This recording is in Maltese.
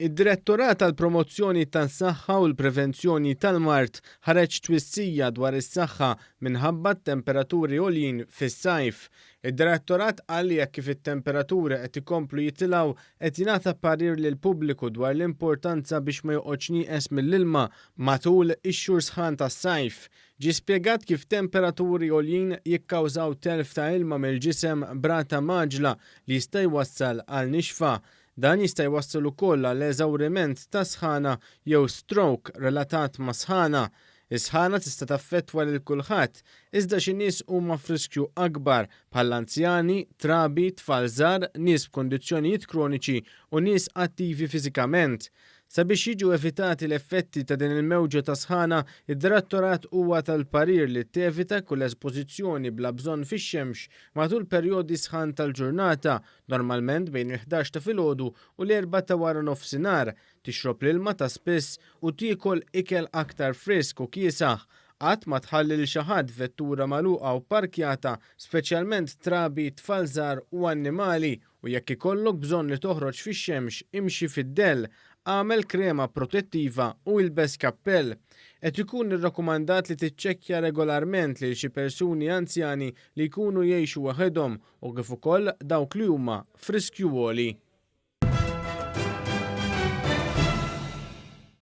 Id-Direttorat għall-Promozzjoni tas-Saħħa u l-Prevenzjoni tal-Mard ħareġ twissija dwar is-saħħa minħabba t-temperaturi għoljin fis-sajf. Id-Direttorat qal li hekk kif it-temperaturi qed ikomplu jitilgħu qed jingħata parir lill-pubbliku dwar l-importanza biex ma joqgħodx nieqes mill-ilma matul ix-xhur sħan tas-sajf. Ġie spjegat kif temperaturi għoljin jikkawżaw telf ta' ilma mill-ġisem b'rata mgħaġġla li jista' jwassal għal nixfa. Dan jista' jwassal ukoll għal eżawriment ta' sħana jew stroke relatat ma' sħana. Is-sħana tista' taffettwa lil kulħadd, iżda xi nies huma f'riskju akbar, bħall-anzjani, trabi, tfal żgħar, nies b'kundizzjonijiet kroniċi u nies attivi fiżikament. Sabiex jiġu evitati l-effetti ta' din il-mewġa ta' sħana, id-Direttorat huwa tal-parir li tevita kull espożizzjoni bla bżonn fix-xemx matul perjodi sħan tal-ġurnata, normalment bejn il-ħdax ta' filgħodu u l-erbgħa ta' waranofsinhar, tixrob l-ilma ta' spiss u tiekol ikel aktar frisk u kiesaħ. Qatt ma tħalli lil xi ħadd f'vettura magħluqa u pparkjata, speċjalment trabi, tfal żgħar u annimali, U jekk ikollok bżonn li toħroġ fix-xemx, imxi fid-dell, agħmel krema protettiva u ilbes kappell. Qed ikun irrakkomandat li tiċċekkja regolarment lil xi persuni anzjani li jkunu jgħixu waħedhom u kif ukoll dawk li huma f'riskju għoli.